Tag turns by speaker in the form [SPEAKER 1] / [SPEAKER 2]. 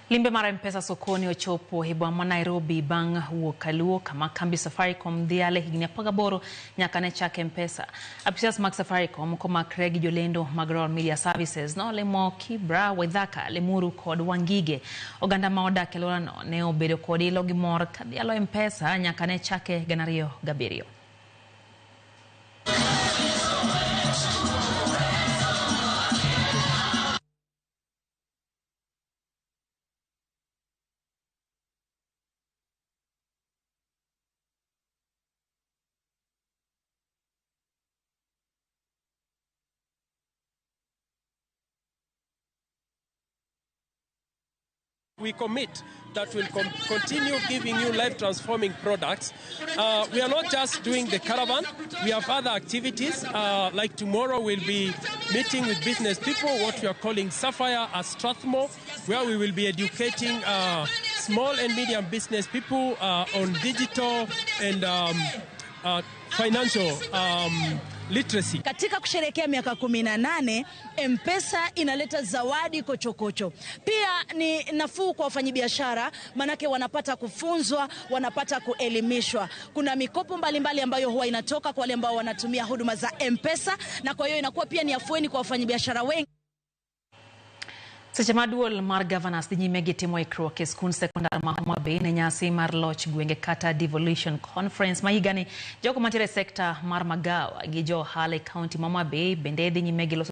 [SPEAKER 1] Limbe mar M-Pesa sokoni ochopo e boma ma Nairobi bang' wuok Kaluo kama kambi Safaricom dhiale higni 18 nyaka ne chak M-Pesa. Apisas mag Safaricom komakre gi jolendo mag Royal Media Services nolimo Kibra, Waithaka, Limuru kod Wangige. Oganda ma odak e alworano ne obedo kod ilo gi mor ka dhialo M-Pesa nyaka ne chake 2007.
[SPEAKER 2] We commit that we'll continue giving you life-transforming products. We are not just doing the caravan. We have other activities. Like tomorrow we'll be meeting with business people, what we are calling Sapphire at Strathmore, where we will be educating small and medium business people on digital and financial literacy.
[SPEAKER 3] Katika kusherehekea miaka 18, M-Pesa inaleta zawadi kochokocho. Pia ni nafuu kwa wafanyabiashara, manake wanapata kufunzwa, wanapata kuelimishwa. Kuna mikopo mbalimbali ambayo huwa inatoka kwa wale ambao wanatumia huduma za M-Pesa, na kwa hiyo inakuwa pia ni afueni kwa wafanyabiashara wengi.
[SPEAKER 1] Seche ma duol mar governors dhi nyime gi timo ikruok e skund sekondar ma Homa Bay ne nyasi mar loch gwenge kata devolution conference ma higani, jogo mantiere e sekta mar magawa gi jo ohala e kaunti ma Homa Bay bende dhi nyime gi loso